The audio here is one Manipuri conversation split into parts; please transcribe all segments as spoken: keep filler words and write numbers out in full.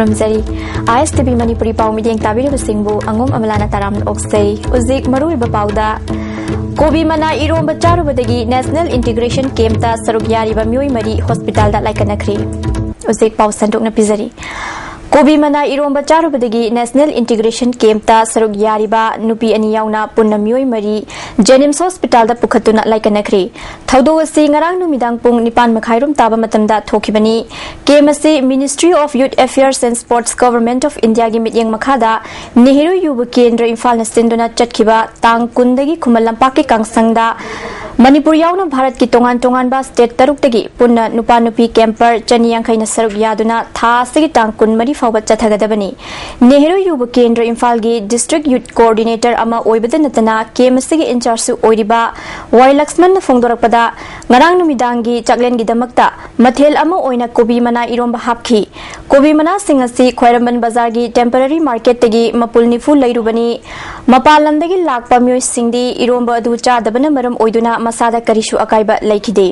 ꯈꯨꯔꯨꯝꯖꯔꯤ꯫ ꯑꯥꯏ ꯑꯦꯁ ꯇꯤ ꯚꯤ ꯃꯅꯤꯄꯨꯔꯤ ꯄꯥꯎ ꯃꯤꯠꯌꯦꯡ ꯇꯥꯕꯤꯔꯤꯕꯁꯤꯡꯕꯨ ꯑꯉꯣꯝ ꯑꯃꯂꯥꯅ ꯇꯔꯥꯝꯅ ꯑꯣꯛꯆꯩ꯫ ꯍꯧꯖꯤꯛ ꯃꯔꯨꯑꯣꯏꯕ ꯄꯥꯎꯗ, ꯀꯣꯕꯤ ꯃꯅꯥ ꯏꯔꯣꯝꯕ ꯆꯥꯔꯨꯕꯗꯒꯤ National Integration Campꯇ ꯁꯔꯨꯛ ꯌꯥꯔꯤꯕ ꯃꯤꯑꯣꯏ ꯃꯔꯤ ꯍꯣꯁꯄꯤꯇꯥꯜꯗ ꯂꯥꯏꯀꯠꯅꯈ꯭ꯔꯦ꯫ ꯍꯧꯖꯤꯛ ꯄꯥꯎ ꯁꯟꯗꯣꯛꯅ ꯄꯤꯖꯔꯤ꯫ ꯀꯣꯕꯤ ꯃꯅꯥ ꯏꯔꯣꯝꯕ ꯆꯥꯔꯨꯕꯗꯒꯤ National Integration Campꯇ ꯁꯔꯨꯛ ꯌꯥꯔꯤꯕ ꯅꯨꯄꯤ ꯑꯅꯤ ꯌꯥꯎꯅ ꯄꯨꯟꯅ ꯃꯤꯑꯣꯏ ꯃꯔꯤ JNIMS ꯍꯣꯁꯄꯤꯇꯥꯜꯗ ꯄꯨꯈꯠꯇꯨꯅ ꯂꯥꯏꯀꯠꯅꯈ꯭ꯔꯦ꯫ ꯊꯧꯗꯣꯛ ꯑꯁꯤ ꯉꯔꯥꯡ ꯅꯨꯃꯤꯗꯥꯡ ꯄꯨꯡ ꯅꯤꯄꯥꯟ ꯃꯈꯥꯏꯔꯣꯝ ꯇꯥꯕ ꯃꯇꯝꯗ ꯊꯣꯛꯈꯤꯕꯅꯤ꯫ Camp ꯑꯁꯤ Ministry of Youth Affairs and Sports, Government of Indiaꯒꯤ ꯃꯤꯠꯌꯦꯡ ꯃꯈꯥꯗ ꯅꯦꯍꯔꯨ ꯌꯨꯕ ꯀꯦꯟꯗ꯭ꯔ ꯏꯝꯐꯥꯜꯅ ꯁꯤꯟꯗꯨꯅ ꯆꯠꯈꯤꯕ ꯇꯥꯡ ꯀꯨꯟꯗꯒꯤ ꯈꯨꯃꯟ ꯂꯝꯄꯥꯛꯀꯤ ꯀꯥꯡꯁꯪꯗ ꯃꯅꯤꯄꯨꯔ ꯌꯥꯎꯅ ꯚꯥꯔꯠꯀꯤ ꯇꯣꯉꯥꯟ ꯇꯣꯉꯥꯟꯕ state ꯇꯔꯨꯛꯇꯒꯤ ꯄꯨꯟꯅ ꯅꯨꯄꯥ ꯅꯨꯄꯤ camper ꯆꯅꯤ ꯌꯥꯡꯈꯩꯅ ꯁꯔꯨꯛ ꯌꯥꯗꯨꯅ ꯊꯥ ꯑꯁꯤꯒꯤ ꯇꯥꯡ ꯀꯨꯟꯃꯔꯤ ꯐꯥꯎꯕ ꯆꯠꯊꯒꯗꯕꯅꯤ꯫ ꯅꯦꯍꯔꯨ ꯌꯨꯕ ꯀꯦꯟꯗ꯭ꯔ ꯏꯝꯐꯥꯜꯒꯤ District Youth Coordinator ꯑꯃ ꯑꯣꯏꯕꯗ ꯅꯠꯇꯅ camp ꯑꯁꯤꯒꯤ in-chargeꯁꯨ ꯑꯣꯏꯔꯤꯕ ꯋꯥꯏ ꯂꯛꯁꯃꯟꯅ ꯐꯣꯡꯗꯣꯔꯛꯄꯗ, ꯉꯔꯥꯡ ꯅꯨꯃꯤꯗꯥꯡꯒꯤ ꯆꯥꯛꯂꯦꯟꯒꯤꯗꯃꯛꯇ ꯃꯊꯦꯜ ꯑꯃ ꯑꯣꯏꯅ ꯀꯣꯕꯤ ꯃꯅꯥ ꯏꯔꯣꯝꯕ ꯍꯥꯞꯈꯤ꯫ ꯀꯣꯕꯤ ꯃꯅꯥꯁꯤꯡ ꯑꯁꯤ ꯈ꯭ꯋꯥꯏꯔꯝꯕꯟ ꯕꯖꯥꯔꯒꯤ temporary marketꯇꯒꯤ ꯃꯄꯨꯜ ꯅꯤꯐꯨ ꯂꯩꯔꯨꯕꯅꯤ꯫ ꯃꯄꯥꯟ ꯂꯝꯗꯒꯤ ꯂꯥꯛꯄ ꯃꯤꯑꯣꯏꯁꯤꯡꯗꯤ ꯏꯔꯣꯝꯕ ꯑꯗꯨ ꯆꯥꯗꯕꯅ ꯃꯔꯝ ꯑꯣꯏꯗꯨꯅ ꯃꯁꯥꯗ ꯀꯔꯤꯁꯨ ꯑꯀꯥꯏꯕ ꯂꯩꯈꯤꯗꯦ꯫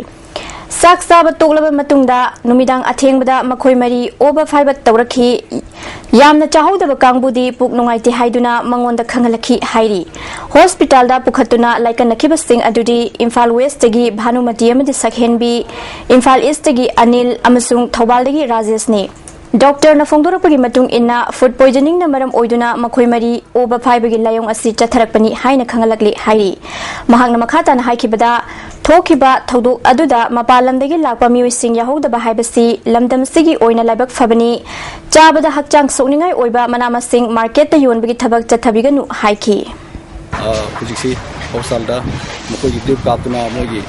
ꯆꯥꯛ ꯆꯥꯕ ꯇꯣꯛꯂꯕ ꯃꯇꯨꯡꯗ ꯅꯨꯃꯤꯗꯥꯡ ꯑꯊꯦꯡꯕꯗ ꯃꯈꯣꯏ ꯃꯔꯤ ꯑꯣꯕ ꯐꯥꯏꯕ ꯇꯧꯔꯛꯈꯤ꯫ ꯌꯥꯝꯅ ꯆꯥꯍꯧꯗꯕ ꯀꯥꯡꯕꯨꯗꯤ ꯄꯨꯛ ꯅꯨꯡꯉꯥꯏꯇꯦ ꯍꯥꯏꯗꯨꯅ ꯃꯉꯣꯟꯗ ꯈꯪꯍꯜꯂꯛꯈꯤ ꯍꯥꯏꯔꯤ꯫ ꯍꯣꯁꯄꯤꯇꯥꯜꯗ ꯄꯨꯈꯠꯇꯨꯅ ꯂꯥꯏꯀꯠꯅꯈꯤꯕꯁꯤꯡ ꯑꯗꯨꯗꯤ ꯏꯝꯐꯥꯜ Westꯇꯒꯤ ꯚꯥꯅꯨꯃꯇꯤ ꯑꯃꯗꯤ ꯁꯛꯍꯦꯟꯕꯤ, ꯏꯝꯐꯥꯜ Eastꯇꯒꯤ ꯑꯅꯤꯜ ꯑꯃꯁꯨꯡ ꯊꯧꯕꯥꯜꯗꯒꯤ ꯔꯥꯖꯦꯁꯅꯤ꯫ ꯗꯣꯛꯇꯔꯅ ꯐꯣꯡꯗꯣꯔꯛꯄꯒꯤ ꯃꯇꯨꯡ ꯏꯟꯅ, food poisoningꯅ ꯃꯔꯝ ꯑꯣꯏꯗꯨꯅ ꯃꯈꯣꯏ ꯃꯔꯤ ꯑꯣꯕ ꯐꯥꯏꯕꯒꯤ ꯂꯥꯏꯑꯣꯡ ꯑꯁꯤ ꯆꯠꯊꯔꯛꯄꯅꯤ ꯍꯥꯏꯅ ꯈꯪꯍꯜꯂꯛꯂꯤ ꯍꯥꯏꯔꯤ꯫ ꯃꯍꯥꯛꯅ ꯃꯈꯥ ꯇꯥꯅ ꯍꯥꯏꯈꯤꯕꯗ, ꯊꯣꯛꯈꯤꯕ ꯊꯧꯗꯣꯛ ꯑꯗꯨꯗ ꯃꯄꯥꯟ ꯂꯝꯗꯒꯤ ꯂꯥꯛꯄ ꯃꯤꯑꯣꯏꯁꯤꯡ ꯌꯥꯎꯍꯧꯗꯕ ꯍꯥꯏꯕꯁꯤ ꯂꯝꯗꯝ ꯑꯁꯤꯒꯤ ꯑꯣꯏꯅ ꯂꯥꯏꯕꯛ ꯐꯕꯅꯤ꯫ ꯆꯥꯕꯗ ꯍꯛꯆꯥꯡ ꯁꯣꯛꯅꯤꯡꯉꯥꯏ ꯑꯣꯏꯕ ꯃꯅꯥ ꯃꯁꯤꯡ marketꯇ ꯌꯣꯟꯕꯒꯤ ꯊꯕꯛ ꯆꯠꯊꯕꯤꯒꯅꯨ ꯍꯥꯏꯈꯤ꯫ ꯑ, ꯍꯧꯖꯤꯛꯁꯤ ꯍꯣꯁꯄꯤꯇꯥꯜꯗ ꯃꯈꯣꯏꯒꯤ drip ꯀꯥꯞꯇꯨꯅ ꯃꯣꯏꯒꯤ,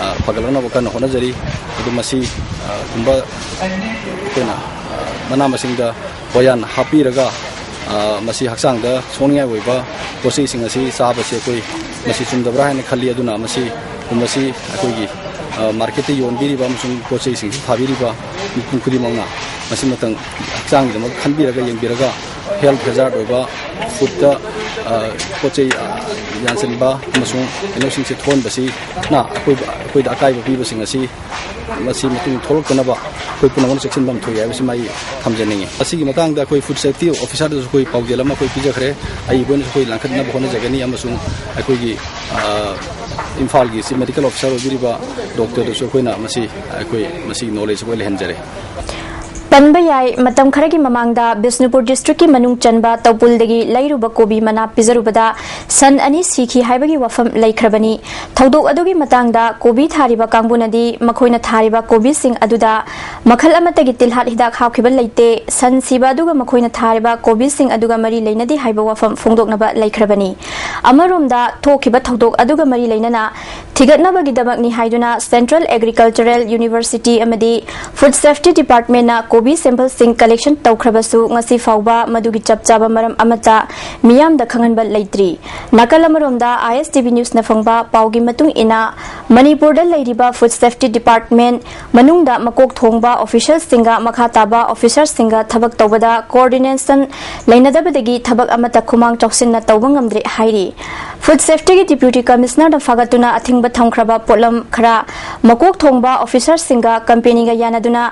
ꯑ, ꯐꯒꯠꯂꯛꯅꯕ ꯀꯟꯅ ꯍꯣꯠꯅꯖꯔꯤ꯫ ꯑꯗꯨ ꯃꯁꯤ, ꯑ, ꯒꯨꯝꯕ ꯑꯩꯈꯣꯏꯅ, ꯑ, ꯃꯅꯥ ꯃꯁꯤꯡꯗ ꯄꯣꯌꯥꯟ ꯍꯥꯞꯄꯤꯔꯒ, ꯑ, ꯃꯁꯤ ꯍꯛꯆꯥꯡꯗ ꯁꯣꯛꯅꯤꯡꯉꯥꯏ ꯑꯣꯏꯕ ꯄꯣꯠ ꯆꯩꯁꯤꯡ ꯑꯁꯤ ꯆꯥꯕꯁꯤ ꯑꯩꯈꯣꯏ ꯃꯁꯤ ꯆꯨꯝꯗꯕ꯭ꯔꯥ ꯍꯥꯏꯅ ꯈꯜꯂꯤ꯫ ꯑꯗꯨꯅ ꯃꯁꯤ, ꯃꯁꯤ ꯑꯩꯈꯣꯏꯒꯤ, ꯑ, marketꯇ ꯌꯣꯟꯕꯤꯔꯤꯕ ꯑꯃꯁꯨꯡ ꯄꯣꯠ ꯆꯩꯁꯤꯡꯁꯤ ꯊꯥꯕꯤꯔꯤꯕ ꯃꯤꯄꯨꯝ ꯈꯨꯗꯤꯡꯃꯛꯅ ꯃꯁꯤꯃꯇꯪ ꯍꯛꯆꯥꯡꯒꯤꯗꯃꯛ ꯈꯟꯕꯤꯔꯒ ꯌꯦꯡꯕꯤꯔꯒ health hazard ꯑꯣꯏꯕ foodꯇ, ꯑ, ꯄꯣꯠ ꯆꯩ, ꯑ, ꯌꯥꯟꯁꯤꯟꯕ ꯑꯃꯁꯨꯡ ꯀꯩꯅꯣꯁꯤꯡꯁꯦ ꯊꯣꯛꯍꯟꯕꯁꯤꯅ ꯑꯩꯈꯣꯏ, ꯑꯩꯈꯣꯏꯗ ꯑꯀꯥꯏꯕ ꯄꯤꯕꯁꯤꯡ ꯑꯁꯤ ꯃꯁꯤ ꯃꯇꯨꯡ ꯊꯣꯛꯂꯛꯇꯅꯕ ꯑꯩꯈꯣꯏ ꯄꯨꯝꯅꯃꯛꯅ ꯆꯦꯛꯁꯤꯟꯕ ꯑꯃ ꯊꯣꯛꯏ ꯍꯥꯏꯕꯁꯤꯃ ꯑꯩ ꯊꯝꯖꯅꯤꯡꯉꯤ꯫ ꯑꯁꯤꯒꯤ ꯃꯇꯥꯡꯗ ꯑꯩꯈꯣꯏ ꯐꯨꯗ ꯁꯦꯐꯇꯤ ꯑꯣꯐꯤꯁꯔꯗꯁꯨ ꯑꯩꯈꯣꯏ ꯄꯥꯎꯖꯦꯜ ꯑꯃ ꯑꯩꯈꯣꯏ ꯄꯤꯖꯈ꯭ꯔꯦ꯫ ꯑꯏꯕ ꯑꯣꯏꯅꯁꯨ ꯑꯩꯈꯣꯏ ꯂꯥꯡꯈꯠꯅꯕ ꯍꯣꯠꯅꯖꯒꯅꯤ ꯑꯃꯁꯨꯡ ꯑꯩꯈꯣꯏꯒꯤ, ꯑ, ꯏꯝꯐꯥꯜꯒꯤ ꯆꯤꯐ ꯃꯦꯗꯤꯀꯦꯜ ꯑꯣꯐꯤꯁꯥꯔ ꯑꯣꯏꯕꯤꯔꯤꯕ ꯗꯣꯛꯇꯔꯗꯁꯨ ꯑꯩꯈꯣꯏꯅ ꯃꯁꯤ, ꯑꯩꯈꯣꯏ ꯃꯁꯤꯒꯤ ꯅꯣꯂꯦꯖ ꯑꯩꯈꯣꯏ ꯂꯩꯍꯟꯖꯔꯦ꯫ ꯄꯟꯕ ꯌꯥꯏ, ꯃꯇꯝ ꯈꯔꯒꯤ ꯃꯃꯥꯡꯗ ꯕꯤꯁꯅꯨꯄꯨꯔ ꯗꯤꯁꯇ꯭ꯔꯤꯛꯀꯤ ꯃꯅꯨꯡ ꯆꯟꯕ ꯇꯧꯄꯨꯜꯗꯒꯤ ꯂꯩꯔꯨꯕ ꯀꯣꯕꯤ ꯃꯅꯥ ꯄꯤꯖꯔꯨꯕꯗ ꯁꯟ ꯑꯅꯤ ꯁꯤꯈꯤ ꯍꯥꯏꯕꯒꯤ ꯋꯥꯐꯝ ꯂꯩꯈ꯭ꯔꯕꯅꯤ꯫ ꯊꯧꯗꯣꯛ ꯑꯗꯨꯒꯤ ꯃꯇꯥꯡꯗ ꯀꯣꯕꯤ ꯊꯥꯔꯤꯕ ꯀꯥꯡꯕꯨꯅꯗꯤ ꯃꯈꯣꯏꯅ ꯊꯥꯔꯤꯕ ꯀꯣꯕꯤꯁꯤꯡ ꯑꯗꯨꯗ ꯃꯈꯜ ꯑꯃꯠꯇꯒꯤ ꯇꯤꯜꯍꯥꯠ ꯍꯤꯗꯥꯛ ꯍꯥꯞꯈꯤꯕ ꯂꯩꯇꯦ, ꯁꯟ ꯁꯤꯕ ꯑꯗꯨꯒ ꯃꯈꯣꯏꯅ ꯊꯥꯔꯤꯕ ꯀꯣꯕꯤꯁꯤꯡ ꯑꯗꯨꯒ ꯃꯔꯤ ꯂꯩꯅꯗꯦ ꯍꯥꯏꯕ ꯋꯥꯐꯝ ꯐꯣꯡꯗꯣꯛꯅꯕ ꯂꯩꯈ꯭ꯔꯕꯅꯤ꯫ ꯑꯃꯔꯣꯝꯗ, ꯊꯣꯛꯈꯤꯕ ꯊꯧꯗꯣꯛ ꯑꯗꯨꯒ ꯃꯔꯤ ꯂꯩꯅꯅ ꯊꯤꯒꯠꯅꯕꯒꯤꯗꯃꯛꯅꯤ ꯍꯥꯏꯗꯨꯅ Central Agricultural University ꯑꯃꯗꯤ Food Safety Departmentꯅ ꯀꯣꯕꯤ sample ꯁꯤꯡ collection ꯇꯧꯈ꯭ꯔꯕꯁꯨ, ꯉꯁꯤ ꯐꯥꯎꯕ ꯃꯗꯨꯒꯤ ꯆꯞ ꯆꯥꯕ ꯃꯔꯝ ꯑꯃꯠꯇ ꯃꯤꯌꯥꯝꯗ ꯈꯪꯍꯟꯕ ꯂꯩꯇ꯭ꯔꯤ꯫ ꯅꯥꯀꯜ ꯑꯃꯔꯣꯝꯗ, ISTV Newsꯅ ꯐꯪꯕ ꯄꯥꯎꯒꯤ ꯃꯇꯨꯡ ꯏꯟꯅ, ꯃꯅꯤꯄꯨꯔꯗ ꯂꯩꯔꯤꯕ Food Safety Department ꯃꯅꯨꯡꯗ ꯃꯀꯣꯛ ꯊꯣꯡꯕ officialꯁꯤꯡꯒ ꯃꯈꯥ ꯇꯥꯕ officerꯁꯤꯡꯒ ꯊꯕꯛ ꯇꯧꯕꯗ coordination ꯂꯩꯅꯗꯕꯗꯒꯤ ꯊꯕꯛ ꯑꯃꯠꯇ ꯈꯨꯃꯥꯡ ꯆꯥꯎꯁꯤꯟꯅ ꯇꯧꯕ ꯉꯝꯗ꯭ꯔꯦ ꯍꯥꯏꯔꯤ꯫ Food Safetyꯒꯤ Deputy Commissionerꯅ ꯐꯥꯒꯠꯇꯨꯅ ꯑꯊꯤꯡꯕ ꯊꯝꯈ꯭ꯔꯕ ꯄꯣꯠꯂꯝ ꯈꯔ ꯃꯀꯣꯛ ꯊꯣꯡꯕ officerꯁꯤꯡꯒ companyꯒ ꯌꯥꯅꯗꯨꯅ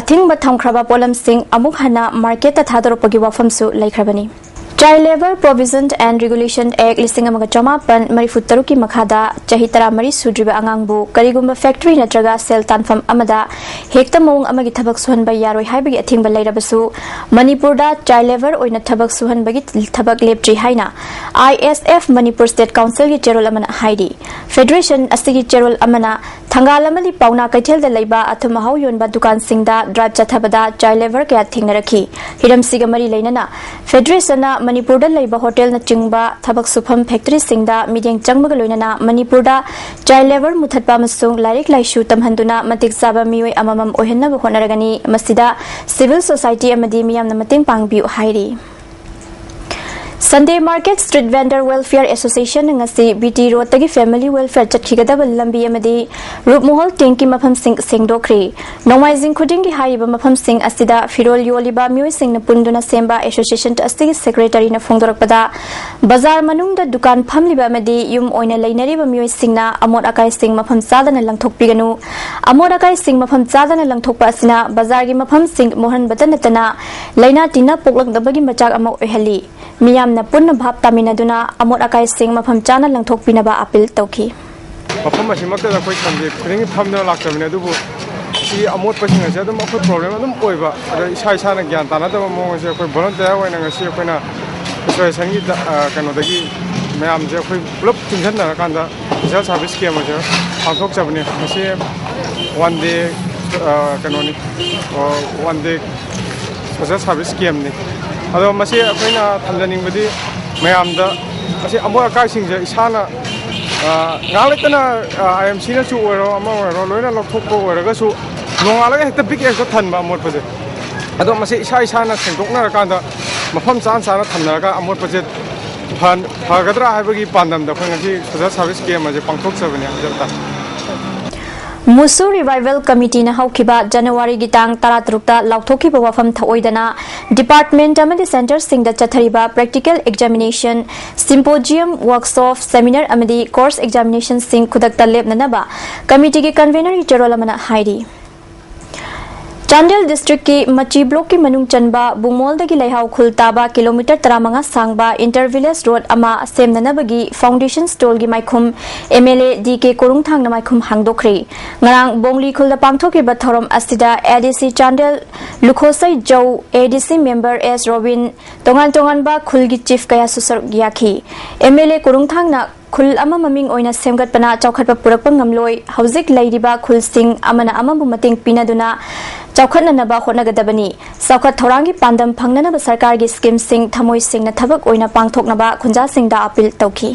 ꯑꯊꯤꯡꯕ ꯊꯝꯈ꯭ꯔꯕ ꯄꯣꯠꯂꯝꯁꯤꯡ ꯑꯃꯨꯛ ꯍꯟꯅ marketꯇ ꯊꯥꯗꯣꯔꯛꯄꯒꯤ ꯋꯥꯐꯝꯁꯨ ꯂꯩꯈ꯭ꯔꯕꯅꯤ꯫ Child Labour Provision and Regulation Act ꯂꯤꯁꯤꯡ ꯑꯃꯒ ꯆꯃꯥꯄꯟ ꯃꯔꯤꯐꯨ ꯇꯔꯨꯛꯀꯤ ꯃꯈꯥꯗ ꯆꯍꯤ ꯇꯔꯥꯃꯔꯤ ꯁꯨꯗ꯭ꯔꯤꯕ ꯑꯉꯥꯡꯕꯨ ꯀꯔꯤꯒꯨꯝꯕ factory ꯅꯠꯇ꯭ꯔꯒ ꯁꯦꯜ ꯇꯥꯟꯐꯝ ꯑꯃꯗ ꯍꯦꯛꯇ ꯃꯑꯣꯡ ꯑꯃꯒꯤ ꯊꯕꯛ ꯁꯨꯍꯟꯕ ꯌꯥꯔꯣꯏ ꯍꯥꯏꯕꯒꯤ ꯑꯊꯤꯡꯕ ꯂꯩꯔꯕꯁꯨ, ꯃꯅꯤꯄꯨꯔꯗ child labour ꯑꯣꯏꯅ ꯊꯕꯛ ꯁꯨꯍꯟꯕꯒꯤ ꯊꯕꯛ ꯂꯦꯞꯇ꯭ꯔꯤ ꯍꯥꯏꯅ ISF Manipur State Councilꯒꯤ ꯆꯦꯔꯣꯜ ꯑꯃꯅ ꯍꯥꯏꯔꯤ꯫ Federation ꯑꯁꯤꯒꯤ ꯆꯦꯔꯣꯜ ꯑꯃꯅ ꯊꯪꯒꯥꯜ ꯑꯃꯗꯤ ꯄꯥꯎꯅꯥ ꯀꯩꯊꯦꯜꯗ ꯂꯩꯕ ꯑꯊꯨꯝ ꯑꯍꯥꯎ ꯌꯣꯟꯕ ꯗꯨꯀꯥꯟꯁꯤꯡꯗ drive ꯆꯠꯊꯕꯗ child labour ꯀꯌꯥ ꯊꯦꯡꯅꯔꯛꯈꯤ꯫ ꯍꯤꯔꯝꯁꯤꯒ ꯃꯔꯤ ꯂꯩꯅꯅ Federationꯅ ꯃꯅꯤꯄꯨꯔꯗ ꯂꯩꯕ hotelꯅꯆꯤꯡꯕ ꯊꯕꯛ ꯁꯨꯐꯝ factoryꯁꯤꯡꯗ ꯃꯤꯠꯌꯦꯡ ꯆꯪꯕꯒ ꯂꯣꯏꯅꯅ ꯃꯅꯤꯄꯨꯔꯗ child labour ꯃꯨꯊꯠꯄ ꯑꯃꯁꯨꯡ ꯂꯥꯏꯔꯤꯛ ꯂꯥꯏꯁꯨ ꯇꯝꯍꯟꯗꯨꯅ ꯃꯇꯤꯛ ꯆꯥꯕ ꯃꯤꯑꯣꯏ ꯑꯃꯃꯝ ꯑꯣꯏꯍꯟꯅꯕ ꯍꯣꯠꯅꯔꯒꯅꯤ꯫ ꯃꯁꯤꯗ civil society ꯑꯃꯗꯤ ꯃꯤꯌꯥꯝꯅ ꯃꯇꯦꯡ ꯄꯥꯡꯕꯤꯌꯨ ꯍꯥꯏꯔꯤ꯫ Sunday Market Street Vendor Welfare Association ꯅ ꯉꯁꯤ ꯕꯤ ꯇꯤ ꯔꯣꯗꯇꯒꯤ Family Welfare ꯆꯠꯈꯤꯒꯗꯕ ꯂꯝꯕꯤ ꯑꯃꯗꯤ ꯔꯨꯞꯃꯣꯍꯣꯜ ꯇꯦꯡꯀꯤ ꯃꯐꯝꯁꯤꯡ ꯁꯦꯡꯗꯣꯛꯈ꯭ꯔꯤ꯫ ꯅꯣꯡꯃꯥꯏꯖꯤꯡ ꯈꯨꯗꯤꯡꯒꯤ ꯍꯥꯏꯔꯤꯕ ꯃꯐꯝꯁꯤꯡ ꯑꯁꯤꯗ ꯐꯤꯔꯣꯜ ꯌꯣꯜꯂꯤꯕ ꯃꯤꯑꯣꯏꯁꯤꯡꯅ ꯄꯨꯟꯗꯨꯅ ꯁꯦꯝꯕ association ꯑꯁꯤꯒꯤ secretary ꯅ ꯐꯣꯡꯗꯣꯔꯛꯄꯗ, ꯕꯖꯥꯔ ꯃꯅꯨꯡꯗ ꯗꯨꯀꯥꯟ ꯐꯝꯂꯤꯕ ꯑꯃꯗꯤ ꯌꯨꯝ ꯑꯣꯏꯅ ꯂꯩꯅꯔꯤꯕ ꯃꯤꯑꯣꯏꯁꯤꯡꯅ ꯑꯃꯣꯠ ꯑꯀꯥꯏꯁꯤꯡ ꯃꯐꯝ ꯆꯥꯗꯅ ꯂꯪꯊꯣꯛꯄꯤꯒꯅꯨ꯫ ꯑꯃꯣꯠ ꯑꯀꯥꯏꯁꯤꯡ ꯃꯐꯝ ꯆꯥꯗꯅ ꯂꯪꯊꯣꯛꯄ ꯑꯁꯤꯅ ꯕꯖꯥꯔꯒꯤ ꯃꯐꯝꯁꯤꯡ ꯃꯣꯠꯍꯟꯕꯇ ꯅꯠꯇꯅ ꯂꯥꯏꯅꯥ ꯇꯤꯟꯅ ꯄꯣꯛꯂꯛꯅꯕꯒꯤ ꯃꯆꯥꯛ ꯑꯃ ꯑꯣꯏꯍꯜꯂꯤ꯫ ꯃꯤꯌꯥꯝꯅ ꯄꯨꯟꯅ ꯚꯥꯞ ꯇꯥꯃꯤꯟꯅꯗꯨꯅ ꯑꯃꯣꯠ ꯑꯀꯥꯏꯁꯤꯡ ꯃꯐꯝ ꯆꯥꯅ ꯂꯪꯊꯣꯛꯄꯤꯅꯕ appeal ꯇꯧꯈꯤ꯫ ꯃꯐꯝ ꯑꯁꯤꯃꯛꯇꯗ ꯑꯩꯈꯣꯏ Sunday ꯈꯨꯗꯤꯡꯒꯤ ꯐꯝꯗꯨꯅ ꯂꯥꯛꯆꯕꯅꯤ, ꯑꯗꯨꯕꯨ ꯁꯤ ꯑꯃꯣꯠꯄꯁꯤꯡ ꯑꯁꯤ ꯑꯗꯨꯝ ꯑꯩꯈꯣꯏ problem ꯑꯗꯨꯝ ꯑꯣꯏꯕ, ꯑꯗ ꯏꯁꯥ ꯏꯁꯥꯅ ꯒ꯭ꯌꯥꯟ ꯇꯥꯅꯗꯕ ꯃꯑꯣꯡ ꯑꯁꯦ ꯑꯩꯈꯣꯏ volunteer ꯑꯣꯏꯅ ꯉꯁꯤ ꯑꯩꯈꯣꯏꯅ association ꯒꯤ ꯗ-, ꯑ, ꯀꯩꯅꯣꯗꯒꯤ ꯃꯌꯥꯝꯁꯦ ꯑꯩꯈꯣꯏ ꯄꯨꯂꯞ ꯄꯨꯟꯁꯤꯟꯅꯔꯀꯥꯟꯗ social service camp ꯑꯁꯦ ꯄꯥꯡꯊꯣꯛꯆꯕꯅꯤ꯫ ꯃꯁꯤ one day, ꯑ, ꯀꯩꯅꯣꯅꯤ, ꯑ, one day social service camp ꯅꯤ꯫ ꯑꯗꯣ ꯃꯁꯤ ꯑꯩꯈꯣꯏꯅ ꯊꯝꯖꯅꯤꯡꯕꯗꯤ ꯃꯌꯥꯝꯗ ꯃꯁꯤ ꯑꯃꯣꯠ ꯑꯀꯥꯏꯁꯤꯡꯁꯦ ꯏꯁꯥꯅ, ꯑ, ꯉꯥꯏꯍꯥꯛ ꯂꯩꯇꯅ, ꯑ, I M C ꯅꯁꯨ ꯑꯣꯏꯔꯣ, ꯑꯃ ꯑꯣꯏꯔꯣ, ꯂꯣꯏꯅ ꯂꯧꯊꯣꯛꯄ ꯑꯣꯏꯔꯒꯁꯨ ꯅꯣꯡꯉꯥꯜꯂꯒ ꯍꯦꯛꯇ big X ꯇ ꯊꯟꯕ ꯑꯃꯣꯠꯄꯁꯦ꯫ ꯑꯗꯣ ꯃꯁꯤ ꯏꯁꯥ ꯏꯁꯥꯅ ꯁꯦꯡꯗꯣꯛꯅꯔꯀꯥꯟꯗ ꯃꯐꯝ ꯆꯥꯅ ꯆꯥꯅ ꯊꯝꯅꯔꯒ ꯑꯃꯣꯠꯄꯁꯦ ꯐꯍꯟ-, ꯐꯒꯗ꯭ꯔꯥ ꯍꯥꯏꯕꯒꯤ ꯄꯥꯟꯗꯝꯗ ꯑꯩꯈꯣꯏ ꯉꯁꯤ social service camp ꯑꯁꯦ ꯄꯥꯡꯊꯣꯛꯆꯕꯅꯤ ꯍꯥꯏꯖꯕ ꯇꯥꯔꯦ꯫ ꯃꯨꯁꯨ Revival Committee ꯅ ꯍꯧꯈꯤꯕ ꯖꯅꯋꯥꯔꯤꯒꯤ ꯇꯥꯡ ꯇꯔꯥꯇꯔꯨꯛꯇ ꯂꯥꯎꯊꯣꯛꯈꯤꯕ ꯋꯥꯐꯝ ꯊꯑꯣꯏꯗꯅ department ꯑꯃꯗꯤ centre ꯁꯤꯡꯗ ꯆꯠꯊꯔꯤꯕ practical examination, symposium, workshop, seminar ꯑꯃꯗꯤ course examination ꯁꯤꯡ ꯈꯨꯗꯛꯇ ꯂꯦꯞꯅꯅꯕ committee ꯒꯤ convener ꯆꯦꯔꯣꯜ ꯑꯃꯅ ꯍꯥꯏꯔꯤ꯫ ꯆꯥꯟꯗꯦꯜ district ꯀꯤ ꯃꯆꯤ block ꯀꯤ ꯃꯅꯨꯡ ꯆꯟꯕ ꯕꯨꯡꯃꯣꯜꯗꯒꯤ ꯂꯩꯍꯥꯎ ꯈꯨꯜ ꯇꯥꯕ kilometre ꯇꯔꯥꯃꯉꯥ ꯁꯥꯡꯕ inter village road ꯑꯃ ꯁꯦꯝꯅꯅꯕꯒꯤ foundation stone ꯒꯤ ꯃꯥꯏꯈꯨꯝ M L A D K ꯀꯣꯔꯨꯡꯊꯥꯡꯅ ꯃꯥꯏꯈꯨꯝ ꯍꯥꯡꯗꯣꯛꯈ꯭ꯔꯦ꯫ ꯉꯔꯥꯡ ꯕꯣꯡꯂꯤ ꯈꯨꯜꯗ ꯄꯥꯡꯊꯣꯛꯈꯤꯕ ꯊꯧꯔꯝ ꯑꯁꯤꯗ A D C Chandel Lukhosei Zou, A D C member S Robin, ꯇꯣꯉꯥꯟ ꯇꯣꯉꯥꯟꯕ ꯈꯨꯜꯒꯤ chief ꯀꯌꯥꯁꯨ ꯁꯔꯨꯛ ꯌꯥꯈꯤ꯫ M L A ꯀꯣꯔꯨꯡꯊꯥꯡꯅ ꯈꯨꯜ ꯑꯃ ꯃꯃꯤꯡ ꯑꯣꯏꯅ ꯁꯦꯝꯒꯠꯄꯅ ꯆꯥꯎꯈꯠꯄ ꯄꯨꯔꯛꯄ ꯉꯝꯂꯣꯏ, ꯍꯧꯖꯤꯛ ꯂꯩꯔꯤꯕ ꯈꯨꯜꯁꯤꯡ ꯑꯃꯅ ꯑꯃꯕꯨ ꯃꯇꯦꯡ ꯄꯤꯅꯗꯨꯅ ꯆꯥꯎꯈꯠꯅꯅꯕ ꯍꯣꯠꯅꯒꯗꯕꯅꯤ꯫ ꯆꯥꯎꯈꯠ ꯊꯧꯔꯥꯡꯒꯤ ꯄꯥꯟꯗꯝ ꯐꯪꯅꯅꯕ ꯁꯔꯀꯥꯔꯒꯤ scheme ꯁꯤꯡ ꯊꯃꯣꯏ ꯁꯦꯡꯅ ꯊꯕꯛ ꯑꯣꯏꯅ ꯄꯥꯡꯊꯣꯛꯅꯕ ꯈꯨꯟꯖꯥꯁꯤꯡꯗ appeal ꯇꯧꯈꯤ꯫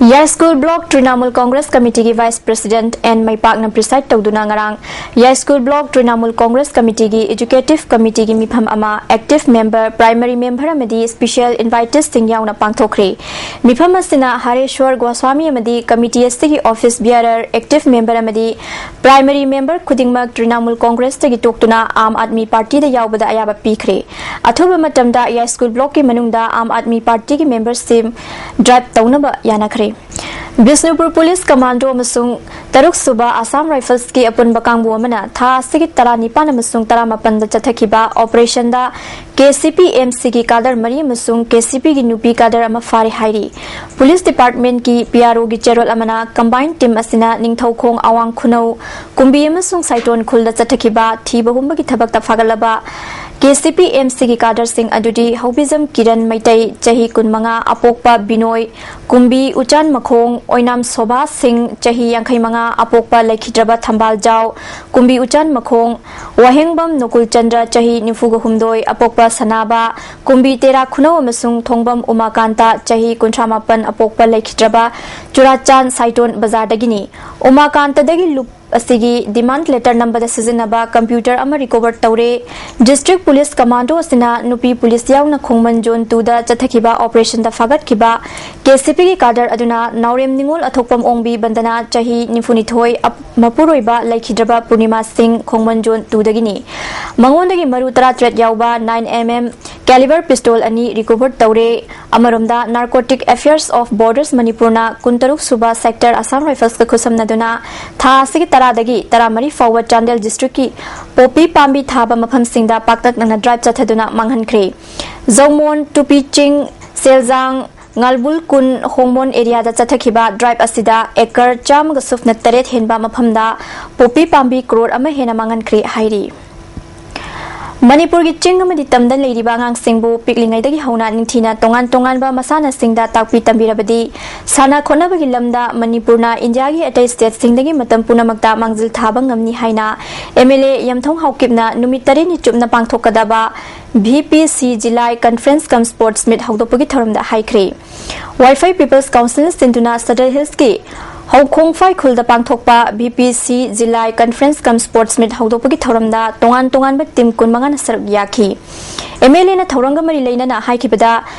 ꯌꯥꯏꯁ꯭ꯀꯨꯜ ꯕ꯭ꯂꯣꯛ ꯇ꯭ꯔꯤꯅꯥꯃꯨꯜ ꯀꯣꯡꯒ꯭ꯔꯦꯁ ꯀꯃꯤꯇꯤꯒꯤ ꯚꯥꯏꯁ ꯄ꯭ꯔꯦꯁꯤꯗꯦꯟꯠ ꯑꯦꯟ ꯃꯩꯄꯥꯛꯅ ꯄ꯭ꯔꯤꯁꯥꯏꯗ ꯇꯧꯗꯨꯅ ꯉꯔꯥꯡ ꯌꯥꯏꯁ꯭ꯀꯨꯜ ꯕ꯭ꯂꯣꯛ ꯇ꯭ꯔꯤꯅꯥꯃꯨꯜ ꯀꯣꯡꯒ꯭ꯔꯦꯁ ꯀꯃꯤꯇꯤꯒꯤ ꯑꯦꯖꯨꯀꯦꯇꯤꯚ ꯀꯃꯤꯇꯤꯒꯤ ꯃꯤꯐꯝ ꯑꯃ ꯑꯦꯛꯇꯤꯚ ꯃꯦꯝꯕꯔ, ꯄ꯭ꯔꯥꯏꯃꯔꯤ ꯃꯦꯝꯕꯔ ꯑꯃꯗꯤ ꯁ꯭ꯄꯦꯁꯤꯌꯦꯜ ꯏꯟꯚꯥꯏꯇꯤꯁꯁꯤꯡ ꯌꯥꯎꯅ ꯄꯥꯡꯊꯣꯛꯈ꯭ꯔꯦ꯫ ꯃꯤꯐꯝ ꯑꯁꯤꯅ ꯍꯔꯦꯁ꯭ꯋꯔ ꯒꯣꯁ꯭ꯋꯥꯃꯤ ꯑꯃꯗꯤ ꯀꯃꯤꯇꯤ ꯑꯁꯤꯒꯤ ꯑꯣꯐꯤꯁ ꯕꯤꯌꯥꯔꯔ, ꯑꯦꯛꯇꯤꯚ ꯃꯦꯝꯕꯔ ꯑꯃꯗꯤ ꯄ꯭ꯔꯥꯏꯃꯔꯤ ꯃꯦꯝꯕꯔ ꯈꯨꯗꯤꯡꯃꯛ ꯇ꯭ꯔꯤꯅꯥꯃꯨꯜ ꯀꯣꯡꯒ꯭ꯔꯦꯁꯇꯒꯤ ꯇꯣꯛꯇꯨꯅ ꯑꯥꯝ ꯑꯥꯗꯃꯤ ꯄꯥꯔꯇꯤꯗ ꯌꯥꯎꯕꯗ ꯑꯌꯥꯕ ꯄꯤꯈ꯭ꯔꯦ꯫ ꯑꯊꯨꯕ ꯃꯇꯝꯗ ꯌꯥꯏꯁ꯭ꯀꯨꯜ ꯕ꯭ꯂꯣꯛꯀꯤ ꯃꯅꯨꯡꯗ ꯑꯥꯝ ꯑꯥꯗꯃꯤ ꯄꯥꯔꯇꯤꯒꯤ ꯃꯦꯝꯕꯔꯁꯤꯡ ꯗ꯭ꯔꯥꯏꯚ ꯇꯧꯅꯕ ꯌꯥꯅꯈ꯭ꯔꯦ꯫ ꯕꯤꯁꯅꯨꯄꯨꯔ ꯄꯨꯂꯤꯁ ꯀꯃꯥꯟꯗꯣ ꯑꯃꯁꯨꯡ ꯇꯔꯨꯛ ꯁꯨꯕ ꯑꯁꯥꯝ ꯔꯥꯏꯐꯜꯁꯀꯤ ꯑꯄꯨꯟꯕ ꯀꯥꯡꯕꯨ ꯑꯃꯅ ꯊꯥ ꯑꯁꯤꯒꯤ ꯇꯔꯥꯅꯤꯄꯥꯟ ꯑꯃꯁꯨꯡ ꯇꯔꯥꯃꯥꯄꯟꯗ ꯆꯠꯊꯈꯤꯕ ꯑꯣꯄꯔꯦꯁꯟꯗ ꯀꯦ ꯁꯤ ꯄꯤ ꯑꯦꯝ ꯁꯤꯒꯤ ꯀꯥꯗꯔ ꯃꯔꯤ ꯑꯃꯁꯨꯡ ꯀꯦ ꯁꯤ ꯄꯤꯒꯤ ꯅꯨꯄꯤ ꯀꯥꯗꯔ ꯑꯃ ꯐꯥꯔꯦ ꯍꯥꯏꯔꯤ꯫ ꯄꯨꯂꯤꯁ ꯗꯤꯄꯥꯔꯠꯃꯦꯟꯠꯀꯤ ꯄꯤ ꯑꯥꯔ ꯑꯣꯒꯤ ꯆꯦꯔꯣꯜ ꯑꯃꯅ ꯀꯝꯕꯥꯏꯟ ꯇꯤꯝ ꯑꯁꯤꯅ ꯅꯤꯡꯊꯧꯈꯣꯡ ꯑꯋꯥꯡ ꯈꯨꯅꯧ, ꯀꯨꯝꯕꯤ ꯑꯃꯁꯨꯡ ꯁꯥꯏꯇꯣꯟ ꯈꯨꯜꯗ ꯆꯠꯊꯈꯤꯕ ꯊꯤꯕ ꯍꯨꯝꯕꯒꯤ ꯊꯕꯛꯇ ꯐꯥꯒꯠꯂꯕ ꯀꯦ ꯁꯤ ꯄꯤ ꯑꯦꯝ ꯁꯤꯒꯤ ꯀꯥꯗꯔꯁꯤꯡ ꯑꯗꯨꯗꯤ ꯍꯧꯕꯤꯖꯝ ꯀꯤꯔꯟ ꯃꯩꯇꯩ, ꯆꯍꯤ ꯀꯨꯟꯃꯉꯥ, ꯑꯄꯣꯛꯄ ꯕꯤꯅꯣꯏ, ꯀꯨꯝꯕꯤ ꯎꯆꯥꯟ ꯃꯈꯣꯡ, ꯑꯣꯏꯅꯥꯝ ꯁꯣꯚꯥ ꯁꯤꯡ, ꯆꯍꯤ ꯌꯥꯡꯈꯩ ꯃꯉꯥ, ꯑꯄꯣꯛꯄ ꯂꯩꯈꯤꯗ꯭ꯔꯕ ꯊꯝꯕꯥꯜ ꯖꯥꯎ, ꯀꯨꯝꯕꯤ ꯎꯆꯥꯟ ꯃꯈꯣꯡ, ꯋꯥꯍꯦꯡꯕꯝ ꯅꯣꯀꯨꯜ ꯆꯟꯗ꯭ꯔ, ꯆꯍꯤ ꯅꯤꯐꯨꯒ ꯍꯨꯝꯗꯣꯏ, ꯑꯄꯣꯛꯄ ꯁꯅꯥꯕ, ꯀꯨꯝꯕꯤ ꯇꯦꯔꯥ ꯈꯨꯅꯧ ꯑꯃꯁꯨꯡ ꯊꯣꯡꯕꯝ ꯎꯃꯥꯀꯥꯟꯇ, ꯆꯍꯤ ꯀꯨꯟꯊ꯭ꯔꯥ ꯃꯥꯄꯟ, ꯑꯄꯣꯛꯄ ꯂꯩꯈꯤꯗ꯭ꯔꯕ ꯆꯨꯔꯥꯆꯥꯟ ꯁꯥꯏꯇꯣꯟ ꯕꯖꯥꯔꯗꯒꯤꯅꯤ꯫ ꯎꯃꯥꯀꯥꯟꯇꯗꯒꯤ ꯂꯨꯞ ꯑꯁꯤꯒꯤ ꯗꯤꯃꯥꯟꯗ ꯂꯦꯇꯔ ꯅꯝꯕꯗ ꯁꯤꯖꯤꯟꯅꯕ ꯀꯝꯄ꯭ꯌꯨꯇꯔ ꯑꯃ ꯔꯤꯀꯣꯚꯔ ꯇꯧꯔꯦ꯫ ꯗꯤꯁꯇ꯭ꯔꯤꯛ ꯄꯨꯂꯤꯁ ꯀꯃꯥꯟꯗꯣ ꯑꯁꯤꯅ ꯅꯨꯄꯤ ꯄꯨꯂꯤꯁ ꯌꯥꯎꯅ ꯈꯣꯡꯃꯟ ꯖꯣꯟ ꯇꯨꯗ ꯆꯠꯊꯈꯤꯕ ꯑꯣꯄꯔꯦꯁꯟꯗ ꯐꯥꯒꯠꯈꯤꯕ ꯀꯦ ꯁꯤ ꯄꯤꯒꯤ ꯀꯥꯗꯔ ꯑꯗꯨꯅ ꯅꯥꯎꯔꯦꯝ ꯅꯤꯉꯣꯜ ꯑꯊꯣꯛꯄꯝ ꯑꯣꯡꯕꯤ ꯕꯟꯗꯅꯥ, ꯆꯍꯤ ꯅꯤꯐꯨꯅꯤꯊꯣꯏ, ꯑꯞ-, ꯃꯄꯨꯔꯣꯏꯕ ꯂꯩꯈꯤꯗ꯭ꯔꯕ ꯄꯨꯔꯅꯤꯃꯥ ꯁꯤꯡ, ꯈꯣꯡꯃꯟ ꯖꯣꯟ ꯇꯨꯗꯒꯤꯅꯤ꯫ ꯃꯉꯣꯟꯗꯒꯤ ꯃꯔꯨ ꯇꯔꯥꯇꯔꯦꯠ ꯌꯥꯎꯕ ꯅꯥꯏꯟ ꯑꯦꯝ ꯑꯦꯝ ꯀꯦꯂꯤꯕꯔ ꯄꯤꯁꯇꯣꯜ ꯑꯅꯤ ꯔꯤꯀꯣꯚꯔ ꯇꯧꯔꯦ꯫ ꯑꯃꯔꯣꯝꯗ, ꯅꯥꯔꯀꯣꯇꯤꯛ ꯑꯦꯐꯤꯌꯔꯁ ꯑꯣꯐ ꯕꯣꯔꯗꯔꯁ ꯃꯅꯤꯄꯨꯔꯅ ꯀꯨꯟꯇꯔꯨꯛ ꯁꯨꯕ ꯁꯦꯛꯇꯔ ꯑꯁꯥꯝ ꯔꯥꯏꯐꯜꯁꯀ ꯈꯨꯠꯁꯝꯅꯗꯨꯅ ꯊꯥ ꯑꯁꯤꯒꯤ ꯇꯔꯥꯗꯒꯤ ꯇꯔꯥꯃꯔꯤ ꯐꯥꯎꯕ ꯆꯥꯟꯗꯦꯜ ꯗꯤꯁꯇ꯭ꯔꯤꯛꯀꯤ ꯄꯣꯄꯤ ꯄꯥꯝꯕꯤ ꯊꯥꯕ ꯃꯐꯝꯁꯤꯡꯗ ꯄꯥꯛꯇꯛꯅꯅ ꯗ꯭ꯔꯥꯏꯚ ꯆꯠꯊꯗꯨꯅ ꯃꯥꯡꯍꯟꯈ꯭ꯔꯦ꯫ ꯖꯧꯃꯣꯟ, ꯇꯨꯄꯤ ꯆꯤꯡ, ꯁꯦꯜꯖꯥꯡ, ꯉꯥꯜꯕꯨꯜ ꯀꯨꯟ, ꯍꯣꯡꯃꯣꯟ ꯑꯦꯔꯤꯌꯥꯗ ꯆꯠꯊꯈꯤꯕ ꯗ꯭ꯔꯥꯏꯚ ꯑꯁꯤꯗ ꯑꯦꯀꯔ ꯆꯥꯝꯃꯒ ꯁꯨꯞꯅ ꯇꯔꯦꯠ ꯍꯦꯟꯕ ꯃꯐꯝꯗ ꯄꯣꯄꯤ ꯄꯥꯝꯕꯤ ꯀ꯭ꯔꯣꯔ ꯑꯃ ꯍꯦꯟꯅ ꯃꯥꯡꯍꯟꯈ꯭ꯔꯦ ꯍꯥꯏꯔꯤ꯫ ꯃꯅꯤꯄꯨꯔꯒꯤ ꯆꯤꯡ ꯑꯃꯗꯤ ꯇꯝꯗ ꯂꯩꯔꯤꯕ ꯑꯉꯥꯡꯁꯤꯡꯕꯨ ꯄꯤꯛꯂꯤꯉꯩꯗꯒꯤ ꯍꯧꯅ ꯅꯤꯡꯊꯤꯅ ꯇꯣꯉꯥꯟ ꯇꯣꯉꯥꯟꯕ ꯃꯁꯥꯟꯅꯁꯤꯡꯗ ꯇꯥꯛꯄꯤ ꯇꯝꯕꯤꯔꯕꯗꯤ ꯁꯥꯟꯅ ꯈꯣꯠꯅꯕꯒꯤ ꯂꯝꯗ ꯃꯅꯤꯄꯨꯔꯅ ꯏꯟꯗꯤꯌꯥꯒꯤ ꯑꯇꯩ ꯁ꯭ꯇꯦꯠꯁꯤꯡꯗꯒꯤ ꯃꯇꯝ ꯄꯨꯝꯅꯃꯛꯇ ꯃꯥꯡꯖꯤꯜ ꯊꯥꯕ ꯉꯝꯅꯤ ꯍꯥꯏꯅ ꯑꯦꯝ ꯑꯦꯜ ꯑꯦ ꯌꯝꯊꯣꯡ ꯍꯥꯎꯀꯤꯞꯅ ꯅꯨꯃꯤꯠ ꯇꯔꯦꯠꯅꯤ ꯆꯨꯞꯅ ꯄꯥꯡꯊꯣꯛꯀꯗꯕ ꯚꯤ ꯄꯤ ꯁꯤ ꯖꯤꯂꯥꯏ ꯀꯟꯐ꯭ꯔꯦꯟꯁ ꯀꯝ ꯁ꯭ꯄꯣꯔꯠꯁ ꯃꯤꯠ ꯍꯧꯗꯣꯛꯄꯒꯤ ꯊꯧꯔꯝꯗ ꯍꯥꯏꯈ꯭ꯔꯦ꯫ ꯋꯥꯏꯐꯥꯏ ꯄꯤꯄꯜꯁ ꯀꯥꯎꯟꯁꯤꯜꯅ ꯁꯤꯟꯗꯨꯅ ꯁꯗꯜ ꯍꯤꯜꯁꯀꯤ ꯍꯧꯈꯣꯡꯐꯥꯏ ꯈꯨꯜꯗ ꯄꯥꯡꯊꯣꯛꯄ ꯚꯤ ꯄꯤ ꯁꯤ ꯖꯤꯂꯥꯏ ꯀꯟꯐ꯭ꯔꯦꯟꯁ ꯀꯝ ꯁ꯭ꯄꯣꯔꯠꯁ ꯃꯤꯠ ꯍꯧꯗꯣꯛꯄꯒꯤ ꯊꯧꯔꯝꯗ ꯇꯣꯉꯥꯟ ꯇꯣꯉꯥꯟꯕ ꯇꯤꯝ ꯀꯨꯟꯃꯉꯥꯅ ꯁꯔꯨꯛ ꯌꯥꯈꯤ꯫ ꯑꯦꯝ ꯑꯦꯜ ꯑꯦꯅ ꯊꯧꯔꯝꯒ ꯃꯔꯤ ꯂꯩꯅꯅ ꯍꯥꯏꯈꯤꯕꯗ,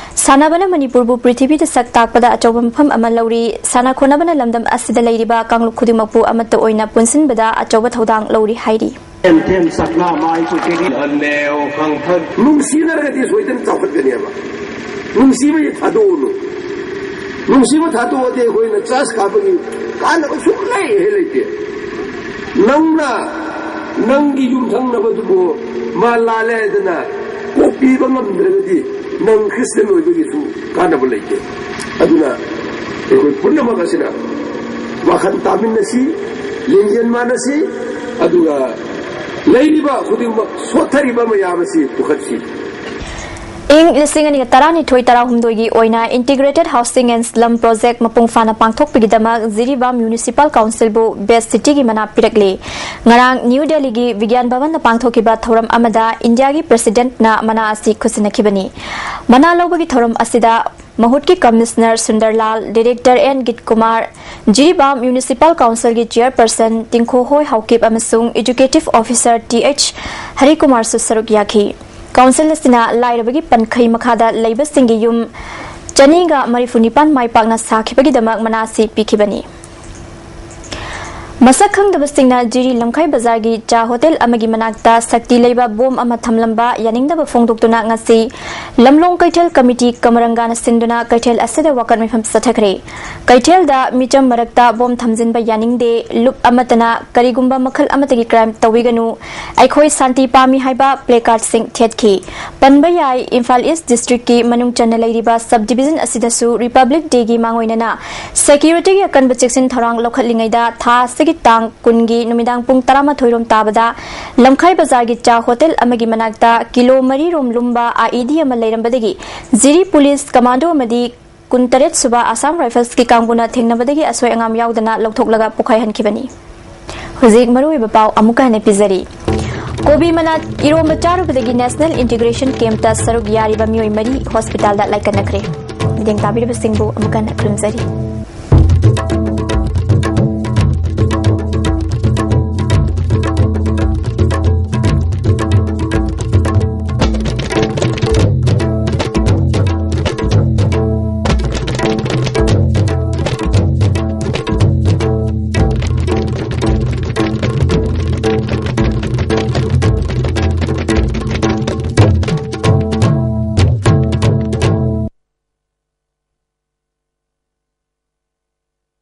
ꯁꯥꯟꯅꯕꯅ ꯃꯅꯤꯄꯨꯔꯕꯨ ꯄ꯭ꯔꯤꯊꯤꯕꯤꯗ ꯁꯛ ꯇꯥꯛꯄꯗ ꯑꯆꯧꯕ ꯃꯐꯝ ꯑꯃ ꯂꯧꯔꯤ, ꯁꯥꯟꯅ ꯈꯣꯠꯅꯕꯅ ꯂꯝꯗꯝ ꯑꯁꯤꯗ ꯂꯩꯔꯤꯕ ꯀꯥꯡꯂꯨꯞ ꯈꯨꯗꯤꯡꯃꯛꯄꯨ ꯑꯃꯠꯇ ꯑꯣꯏꯅ ꯄꯨꯟꯁꯤꯟꯕꯗ ꯑꯆꯧꯕ ꯊꯧꯗꯥꯡ ꯂꯧꯔꯤ ꯍꯥꯏꯔꯤ꯫ ꯊꯦꯝ ꯊꯦꯝ ꯁꯛꯅꯥ ꯃꯥꯏ ꯄꯨꯊꯦꯛꯏ ꯑꯅꯦ ꯑꯣ ꯈꯪꯊ ꯅꯨꯡꯁꯤꯅꯔꯒꯗꯤ ꯁꯣꯏꯗꯅ ꯆꯥꯎꯈꯠꯀꯅꯦꯕ꯫ ꯅꯨꯡꯁꯤꯕꯁꯤ ꯊꯥꯗꯣꯛꯎꯅꯨ꯫ ꯅꯨꯡꯁꯤꯕ ꯊꯥꯗꯣꯛꯑꯗꯤ ꯑꯩꯈꯣꯏꯅ ꯆꯥꯔꯖ ꯀꯥꯕꯒꯤ ꯀꯥꯟꯅꯕ ꯁꯨꯡꯂꯩ ꯍꯦꯛ ꯂꯩꯇꯦ꯫ ꯅꯪꯅ ꯅꯪꯒꯤ ꯌꯨꯝꯊꯪꯅꯕꯗꯨꯕꯨ ꯃꯥ ꯂꯥꯜꯂꯦ ꯍꯥꯏꯗꯅ ꯀꯣꯛꯄꯤꯕ ꯉꯝꯗ꯭ꯔꯒꯗꯤ ꯅꯪ ꯈ꯭ꯔꯤꯁꯇꯤꯌꯟ ꯑꯣꯏꯕꯒꯤꯁꯨ ꯀꯥꯟꯅꯕ ꯂꯩꯇꯦ꯫ ꯑꯗꯨꯅ ꯑꯩꯈꯣꯏ ꯄꯨꯝꯅꯃꯛ ꯑꯁꯤꯅ ꯋꯥꯈꯜ ꯇꯥꯃꯤꯟꯅꯁꯤ, ꯂꯤꯡꯖꯦꯜ ꯃꯥꯟꯅꯁꯤ, ꯑꯗꯨꯒ ꯂꯩꯔꯤꯕ ꯈꯨꯗꯤꯡꯃꯛ ꯁꯣꯠꯊꯔꯤꯕ ꯃꯌꯥꯝ ꯑꯁꯤ ꯄꯨꯈꯠꯁꯤ꯫ ꯏꯪ ꯂꯤꯁꯤꯡ ꯑꯅꯤꯒ ꯇꯔꯥꯅꯤꯊꯣꯏ ꯇꯔꯥꯍꯨꯝꯗꯣꯏꯒꯤ ꯑꯣꯏꯅ Integrated Housing and Slum Project ꯃꯄꯨꯡ ꯐꯥꯅ ꯄꯥꯡꯊꯣꯛꯄꯒꯤꯗꯃꯛ ꯖꯤꯔꯤꯕꯥꯝ Municipal Councilꯕꯨ Best Cityꯒꯤ ꯃꯅꯥ ꯄꯤꯔꯛꯂꯤ꯫ ꯉꯔꯥꯡ ꯅ꯭ꯌꯨ ꯗꯦꯜꯂꯤꯒꯤ ꯕꯤꯒ꯭ꯌꯥꯟ ꯚꯕꯟꯗ ꯄꯥꯡꯊꯣꯛꯈꯤꯕ ꯊꯧꯔꯝ ꯑꯃꯗ ꯏꯟꯗꯤꯌꯥꯒꯤ ꯄ꯭ꯔꯦꯁꯤꯗꯦꯟꯠꯅ ꯃꯅꯥ ꯑꯁꯤ ꯈꯨꯠꯁꯤꯟꯅꯈꯤꯕꯅꯤ꯫ ꯃꯅꯥ ꯂꯧꯕꯒꯤ ꯊꯧꯔꯝ ꯑꯁꯤꯗ ꯃꯍꯨꯠꯀꯤ commissioner Sundarlal, director N Gitkumar, Jiribam municipal ꯀꯥꯎꯟꯁꯤꯜꯒꯤ ꯆꯤꯌꯔꯄꯔꯁꯟ ꯇꯤꯡꯈꯣꯍꯣꯏ ꯍꯥꯎꯀꯤꯞ ꯑꯃꯁꯨꯡ ꯑꯦꯛꯖꯤꯀ꯭ꯌꯨꯇꯤꯚ ꯑꯣꯐꯤꯁꯔ ꯇꯤ ꯑꯩꯆ ꯍꯔꯤꯀꯨꯃꯥꯔꯁꯨ ꯁꯔꯨꯛ ꯌꯥꯈꯤ꯫ ꯀꯥꯎꯟꯁꯤꯜ ꯑꯁꯤꯅ ꯂꯥꯏꯔꯕꯒꯤ ꯄꯟꯈꯩ ꯃꯈꯥꯗ ꯂꯩꯕꯁꯤꯡꯒꯤ ꯌꯨꯝ ꯆꯅꯤꯒ ꯃꯔꯤꯐꯨ ꯅꯤꯄꯥꯟ ꯃꯥꯏ ꯄꯥꯛꯅ ꯁꯥꯈꯤꯕꯒꯤꯗꯃꯛ ꯃꯅꯥ ꯑꯁꯤ ꯄꯤꯈꯤꯕꯅꯤ꯫ ꯃꯁꯛ ꯈꯪꯗꯕꯁꯤꯡꯅ ꯖꯤꯔꯤ ꯂꯝꯈꯥꯏ ꯕꯖꯥꯔꯒꯤ ꯆꯥ ꯍꯣꯇꯦꯜ ꯑꯃꯒꯤ ꯃꯅꯥꯛꯇ ꯁꯛꯇꯤ ꯂꯩꯕ ꯕꯣꯝ ꯑꯃ ꯊꯝꯂꯝꯕ ꯌꯥꯅꯤꯡꯗꯕ ꯐꯣꯡꯗꯣꯛꯇꯨꯅ ꯉꯁꯤ ꯂꯝꯂꯣꯡ ꯀꯩꯊꯦꯜ ꯀꯃꯤꯇꯤ ꯀꯃꯔꯪꯒꯥꯅ ꯁꯤꯟꯗꯨꯅ ꯀꯩꯊꯦꯜ ꯑꯁꯤꯗ ꯋꯥꯀꯠ ꯃꯤꯐꯝ ꯆꯠꯊꯈ꯭ꯔꯦ꯫ ꯀꯩꯊꯦꯜꯗ ꯃꯤꯆꯝ ꯃꯔꯛꯇ ꯕꯣꯝ ꯊꯝꯖꯤꯟꯕ ꯌꯥꯅꯤꯡꯗꯦ, ꯂꯨꯞ ꯑꯃꯠꯇꯅ ꯀꯔꯤꯒꯨꯝꯕ ꯃꯈꯜ ꯑꯃꯠꯇꯒꯤ ꯀ꯭ꯔꯥꯏꯝ ꯇꯧꯕꯤꯒꯅꯨ, ꯑꯩꯈꯣꯏ ꯁꯥꯟꯇꯤ ꯄꯥꯝꯃꯤ ꯍꯥꯏꯕ ꯄ꯭ꯂꯦ ꯀꯥꯔꯗꯁꯤꯡ ꯊꯦꯠꯈꯤ꯫ ꯄꯟꯕ ꯌꯥꯏ, ꯏꯝꯐꯥꯜ ꯏꯁ ꯗꯤꯁꯇ꯭ꯔꯤꯛꯀꯤ ꯃꯅꯨꯡ ꯆꯟꯅ ꯂꯩꯔꯤꯕ ꯁꯕ ꯗꯤꯕꯤꯖꯟ ꯑꯁꯤꯗꯁꯨ ꯔꯤꯄꯕ꯭ꯂꯤꯛ ꯗꯦꯒꯤ ꯃꯥꯡꯑꯣꯏꯅꯅ ꯁꯦꯀ꯭ꯌꯨꯔꯤꯇꯤꯒꯤ ꯑꯀꯟꯕ ꯆꯦꯛꯁꯤꯟ ꯊꯧꯔꯥꯡ ꯂꯧꯈꯠꯂꯤꯉꯩꯗ ꯊꯥ ꯑꯁꯤꯒꯤ ꯇꯥꯡ ꯀꯨꯟꯒꯤ ꯅꯨꯃꯤꯗꯥꯡ ꯄꯨꯡ ꯇꯔꯥꯃꯥꯊꯣꯏ ꯔꯣꯝ ꯇꯥꯕꯗ ꯂꯝꯈꯥꯏ ꯕꯖꯥꯔꯒꯤ ꯆꯥ ꯍꯣꯇꯦꯜ ꯑꯃꯒꯤ ꯃꯅꯥꯛꯇ ꯀꯤꯂꯣ ꯃꯔꯤ ꯔꯣꯝ ꯂꯨꯝꯕ ꯑꯥꯏ ꯏ ꯗꯤ ꯑꯃ ꯂꯩꯔꯝꯕꯗꯒꯤ ꯖꯤꯔꯤ ꯄꯨꯂꯤꯁ ꯀꯃꯥꯟꯗꯣ ꯑꯃꯗꯤ ꯀꯨꯟꯇꯔꯦꯠ ꯁꯨꯕ ꯑꯁꯥꯝ ꯔꯥꯏꯐꯜꯁꯀꯤ ꯀꯥꯡꯕꯨꯅ ꯊꯦꯡꯅꯕꯗꯒꯤ ꯑꯁꯣꯏ ꯑꯉꯥꯝ ꯌꯥꯎꯗꯅ ꯂꯧꯊꯣꯛꯂꯒ ꯄꯣꯈꯥꯏꯍꯟꯈꯤꯕꯅꯤ꯫ ꯍꯧꯖꯤꯛ ꯃꯔꯨꯑꯣꯏꯕ ꯄꯥꯎ ꯑꯃꯨꯛꯀ ꯍꯟꯅ ꯄꯤꯖꯔꯤ꯫ ꯀꯣꯕꯤ ꯃꯅꯥ ꯏꯔꯣꯝꯕ ꯆꯥꯔꯨꯕꯗꯒꯤ National Integration Campꯇ ꯁꯔꯨꯛ ꯌꯥꯔꯤꯕ ꯃꯤꯑꯣꯏ ꯃꯔꯤ ꯍꯣꯁꯄꯤꯇꯥꯜꯗ ꯂꯥꯏꯀꯠꯅꯈ꯭ꯔꯦ꯫ ꯃꯤꯠꯌꯦꯡ ꯇꯥꯕꯤꯔꯤꯕꯁꯤꯡꯕꯨ ꯑꯃꯨꯛ ꯍꯟꯅ ꯈꯨꯔꯨꯝꯖꯔꯤ꯫